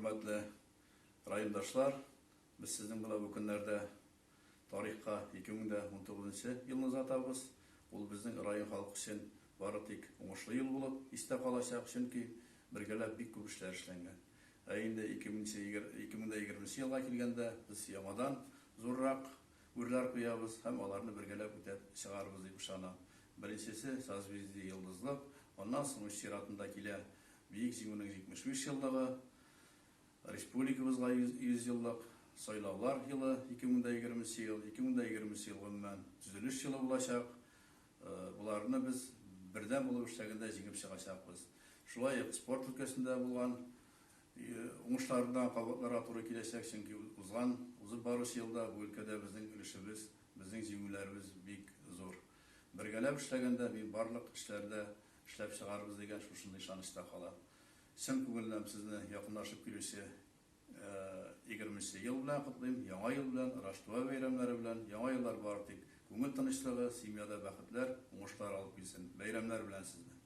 Хөрмәтле райондашлар, без сезнең белән бу көннәрдә тарихка 2019 елны озатабыз. Ул безнең район халкы өчен бары тик уңышлы ел булып истә калачак, чөнки бергәләп бик күп эшләр эшләнгән. Ә инде 2020 елга килгәндә, без яңадан зуррак үрләр куябыз һәм аларны бергәләп үтәп чыгарбыз дип ышанам. Беренчесе, Созвездие-Йолдызлык, аннан соң үз чиратында килә Бөек Җиңүнең 75 еллыгы, республикабызга 100 еллык, сайлаулар елы, 2020 ел, 2020 ел гомумән төзелеш елы булачак. Боларны без бердәм булып эшләгәндә җиңеп чыгачакбыз. Шулай ук спорт өлкәсендә булган уңышларны да кабатларга туры киләчәк, чөнки узган, узып баручы елда бу өлкәдә безнең өлешебез, безнең җиңүләребез бик зур. Бергәләп эшләгәндә мин барлык эшләрдә эшләп чыгарбыз дигән шушындый ышанычта калам. Чын күңелдән сезне якынлашып килүче егерменче ел белән котлыйм, Яңа ел белән, Раштуа бәйрәмнәре белән. Яңа еллар бары тик күңел тынычлыгы, семьяда бәхетләр, уңышлар алып килсен. Бәйрәмнәр белән сезне!